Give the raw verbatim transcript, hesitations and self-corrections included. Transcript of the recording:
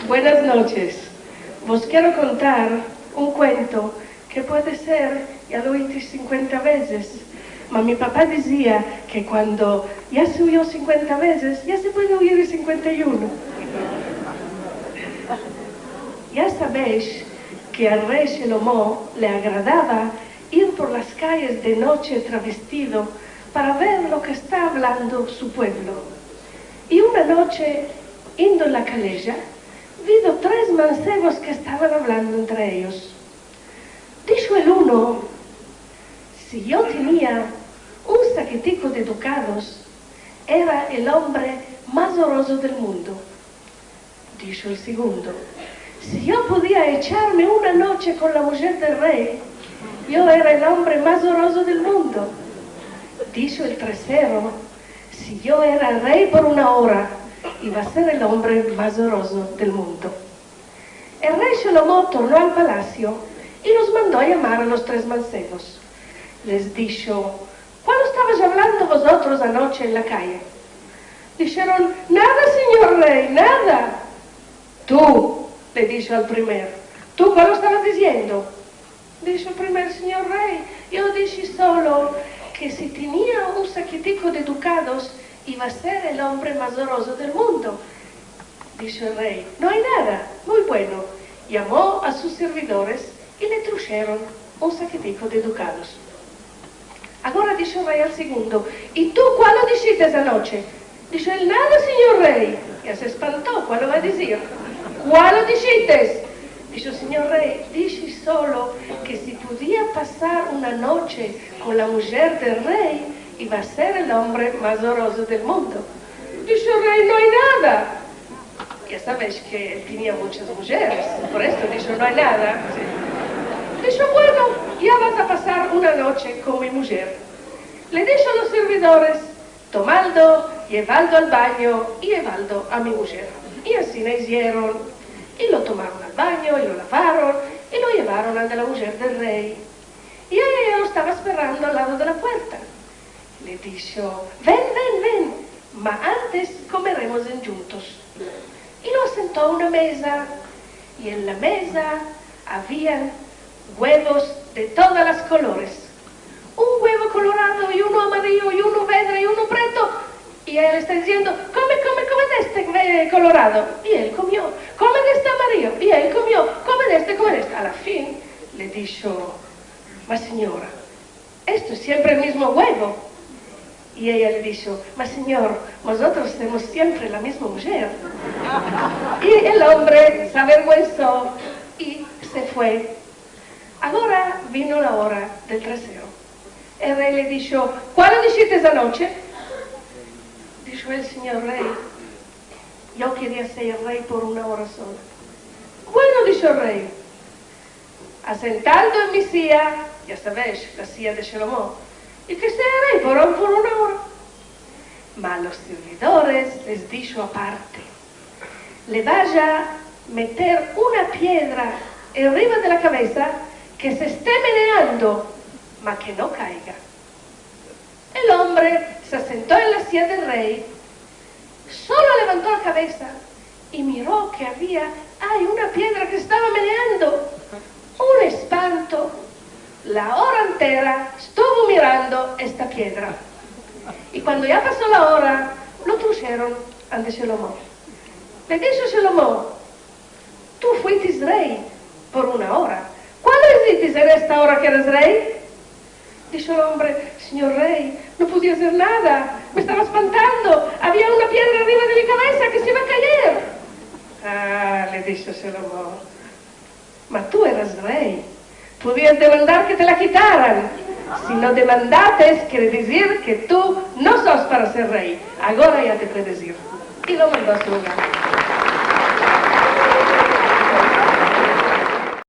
Buenas noches. Vos kero kontar un kuento ke puede ser ya lo oiti sinkuenta vezes, ma mi papa dizia ke kuando ya se uyo sinkuenta vezes, ya se puede uyir sinkuenta i uno. Ya savesh ke al rey Shelomo le agradava ir por las kayes de noche travestido para ver lo ke esta avlando su puevlo. I una noche, indo en la kaleja, vido tres mansevos ke estavan avlando entre eyos. Disho el uno: "Si yo tenia un saketiko de dukados, era el ombre mas orozo del mundo." Disho el segundo: "Si yo podia echarme una noche kon la mujer del rey, yo era el ombre mas orozo del mundo." Disho el tersero: "Si yo era rey por una ora, iva a ser el ombre mas orozo del mundo." El rey Shelomo torno al palasio i los mando a yamar a los tres mansevos. Les disho: "Kualo estavais avlando vozotros anoche en la kaye?" Disheron: "Nada, sinyor rey, nada." "Tu", le disho al primer, "tu kualo estavas diziendo?" Disho el primer: "Sinyor rey, yo dishi solo ke si tenia un saketiko de dukados, iva a ser el ombre mas orozo del mundo." Disho el rey: "No ay nada, muy bueno." Yamo a sus servidores i le trusheron un saketiko de dukados. Agora disho el rey al segundo: "I tu kualo dishites anoche?" Disho el: "Nada, sinyor rey." Ya se espanto, kualo va a dizir? "Kualo dishites?" Disho: "Sinyor rey, dishi solo ke si podia pasar una noche kon la mujer del rey, iva a ser el ombre mas orozo del mundo." Disho el rey: "No ay nada." Ya savesh ke el tenia munchas mujeres, por esto disho: "No ay nada." Disho: "Bueno, ya vas a pasar una noche kon mi mujer." Le disho a los servidores: "Tomaldo, yevaldo al banyo i yevaldo a mi mujer." I ansina izieron. I lo tomaron al banyo, i lo lavaron, i lo yevaron ande la mujer del rey. I eya ya lo estava esperando al lado de la puerta. Le disho: "Ven, ven, ven, ma antes komeremos endjuntos." I lo asento a una meza, i en la meza avian guevos de todas las kolores. Un guevo kolorado, i uno amarillo, i uno vedre, i uno preto. I eya le esta diziendo: "Kome, kome, kome de este ve-, kolorado." I el komio. "Kome de este amarillo." I el komio. "Kome de este, kome de este." A la fin le disho: "Ma sinyora, esto es siempre el mizmo guevo." I eya le disho: "Ma sinyor, mozotros temos siempre la mizma mujer." I el ombre se averguenso i se fue. Agora vino la ora del tersero. El rey le disho: "Kualo dishites anoche?" Disho el: "Sinyor rey, yo keria ser rey por una ora sola." "Bueno", disho el rey, "asentando en mi siya", ya savesh, la siya de Shelomo, "i ke sea rey por, por una ora." Ma los servidores les disho aparte: "Le vaya meter una piedra erriva de la kavesa, ke se este meneando, ma ke no kaiga." El ombre se asento en la siya del rey, solo levanto la kavesa i miro ke avia ayi una piedra ke se estava meneando. Un espanto! La ora entera estuvo mirando esta piedra. I kuando ya paso la ora, lo trusheron ande Shelomo. Le disho Shelomo: "Tu fuitis rey por una ora. Kualo izitis en esta ora ke eras rey?" Disho el ombre: "Sinyor rey, no podia azer nada. Me estava espantando. Avia una piedra erriva de mi kavesa ke se iva a kayer." "Ah", le disho Shelomo, "ma tu eras rey. Podias demandar ke te la kitaran. Si no demandates, kere dizir ke tu no sos para ser rey. Agora ya te puedes ir." I lo mando a su lugar.